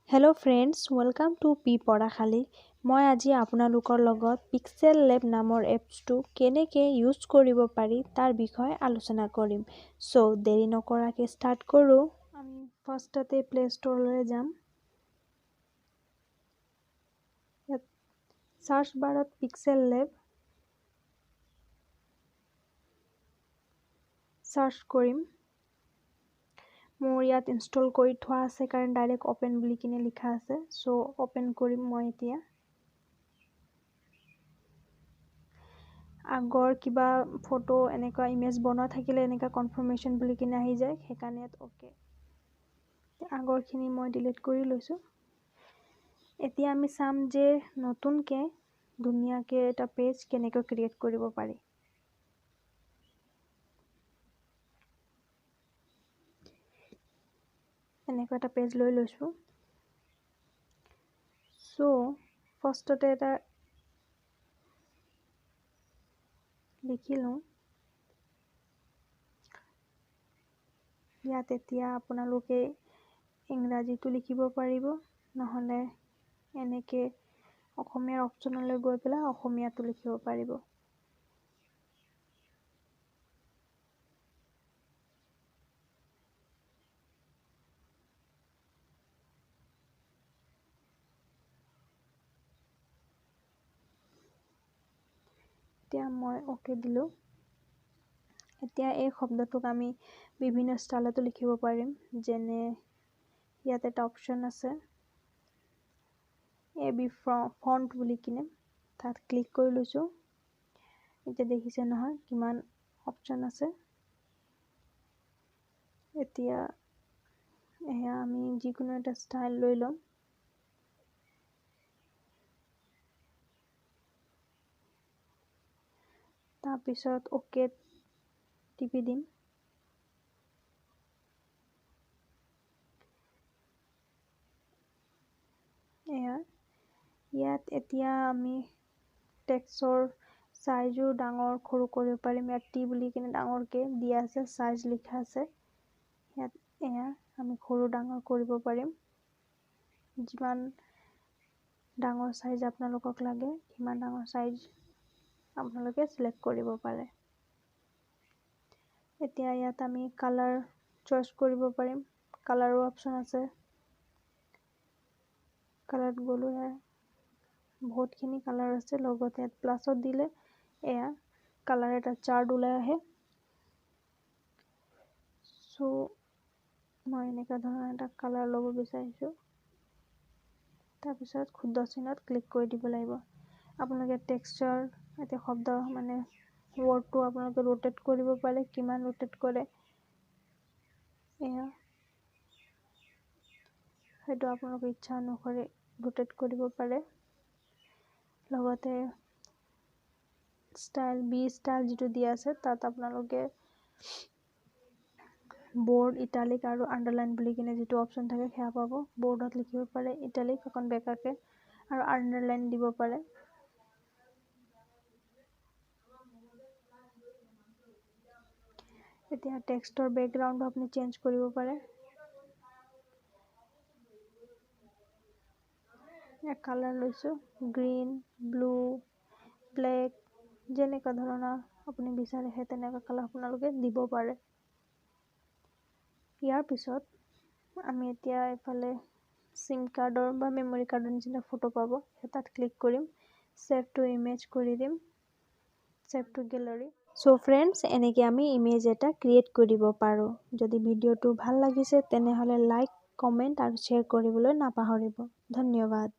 Hello friends, welcome to P পঢ়াশালী। মই আজি আপোনালোকৰ লগত পিক্সেল লেব নামৰ এপছটো কেনেকৈ ইউজ কৰিব পাৰি তাৰ বিষয়ে আলোচনা কৰিম। চ' দেৰি নকৰাকৈ ষ্টাৰ্ট কৰোঁ। আমি ফাৰ্ষ্টতে প্লে ষ্ট'ৰলৈ যাম। ইয়াত চাৰ্চ বাৰত পিক্সেল লেব চাৰ্চ কৰিম। মোৰ ইয়াত ইনষ্টল কৰি থোৱা আছে কাৰণ ডাইৰেক্ট অ'পেন বুলি কিনে লিখা আছে। চ' অ'পেন কৰিম মই এতিয়া। আগৰ কিবা ফটো এনেকুৱা ইমেজ বনোৱা থাকিলে এনেকুৱা কনফাৰ্মেশ্যন বুলি কিনে আহি যায়, সেইকাৰণে ইয়াত অ'কে। আগৰখিনি মই ডিলিট কৰি লৈছোঁ। এতিয়া আমি চাম যে নতুনকৈ ধুনীয়াকৈ এটা পেজ কেনেকৈ ক্ৰিয়েট কৰিব পাৰি। এনেকুৱা এটা পেজ লৈ লৈছোঁ। চ' ফাৰ্ষ্টতে এটা লিখি লওঁ। ইয়াত এতিয়া আপোনালোকে ইংৰাজীটো লিখিব পাৰিব, নহ'লে এনেকৈ অসমীয়াৰ অপশ্যনলৈ গৈ পেলাই অসমীয়াটো লিখিব পাৰিব। এতিয়া মই অ'কে দিলোঁ। এতিয়া এই শব্দটোক আমি বিভিন্ন ষ্টাইলতো লিখিব পাৰিম, যেনে ইয়াত এটা অপশ্যন আছে এ বি ফণ্ট বুলি কিনে, তাত ক্লিক কৰি লৈছোঁ। এতিয়া দেখিছে নহয় কিমান অপশ্যন আছে। এতিয়া এয়া আমি যিকোনো এটা ষ্টাইল লৈ ল'ম। তাৰপিছত অ'কে টিপি দিম। এয়া ইয়াত এতিয়া আমি টেক্সৰ চাইজো ডাঙৰ সৰু কৰিব পাৰিম। ইয়াত টি বুলি কিনে ডাঙৰকৈ দিয়া আছে, চাইজ লিখা আছে। ইয়াত এয়া আমি সৰু ডাঙৰ কৰিব পাৰিম। যিমান ডাঙৰ চাইজ আপোনালোকক লাগে সিমান ডাঙৰ চাইজ আপোনালোকে চিলেক্ট কৰিব পাৰে। এতিয়া ইয়াত আমি কালাৰ চইচ কৰিব পাৰিম, কালাৰো অপশ্যন আছে। কালাৰত গ'লোঁ, বহুতখিনি কালাৰ আছে। লগতে ইয়াত প্লাছত দিলে এয়া কালাৰ এটা চাৰ্ট ওলাই আহে। চ' মই এনেকুৱা ধৰণৰ এটা কালাৰ ল'ব বিচাৰিছোঁ। তাৰপিছত ক্ষুদ্ৰ চিহ্নত ক্লিক কৰি দিব লাগিব। আপোনালোকে টেক্সচাৰ এতিয়া শব্দ মানে ৱৰ্ডটো আপোনালোকে ৰোটেট কৰিব পাৰে, কিমান ৰোটেট কৰে এয়া সেইটো আপোনালোকে ইচ্ছা অনুসৰি ৰোটেট কৰিব পাৰে। লগতে ষ্টাইল বি ষ্টাইল যিটো দিয়া আছে তাত আপোনালোকে বৰ্ড, ইটালিক আৰু আণ্ডাৰলাইন বুলি কিনে যিটো অপশ্যন থাকে সেয়া পাব। বৰ্ডত লিখিব পাৰে, ইটালিক অকণ বেকাকৈ আৰু আণ্ডাৰলাইন দিব পাৰে। এতিয়া টেক্সটৰ বেকগ্ৰাউণ্ডটো আপুনি চেঞ্জ কৰিব পাৰে। কালাৰ লৈছোঁ গ্ৰীণ, ব্লু, ব্লেক, যেনেকুৱা ধৰণৰ আপুনি বিচাৰে সেই তেনেকুৱা কালাৰ আপোনালোকে দিব পাৰে। ইয়াৰ পিছত আমি এতিয়া এইফালে চিম কাৰ্ডৰ বা মেমৰি কাৰ্ডৰ নিচিনা ফটো পাব, সেই তাত ক্লিক কৰিম, ছেভ টু ইমেজ কৰি দিম, save to gallery. So friends, এনেকৈ আমি ইমেজ এটা ক্ৰিয়েট কৰিব পাৰোঁ। যদি ভিডিঅ'টো ভাল লাগিছে তেনেহ'লে লাইক, কমেণ্ট আৰু শ্বেয়াৰ কৰিবলৈ নাপাহৰিব। ধন্যবাদ।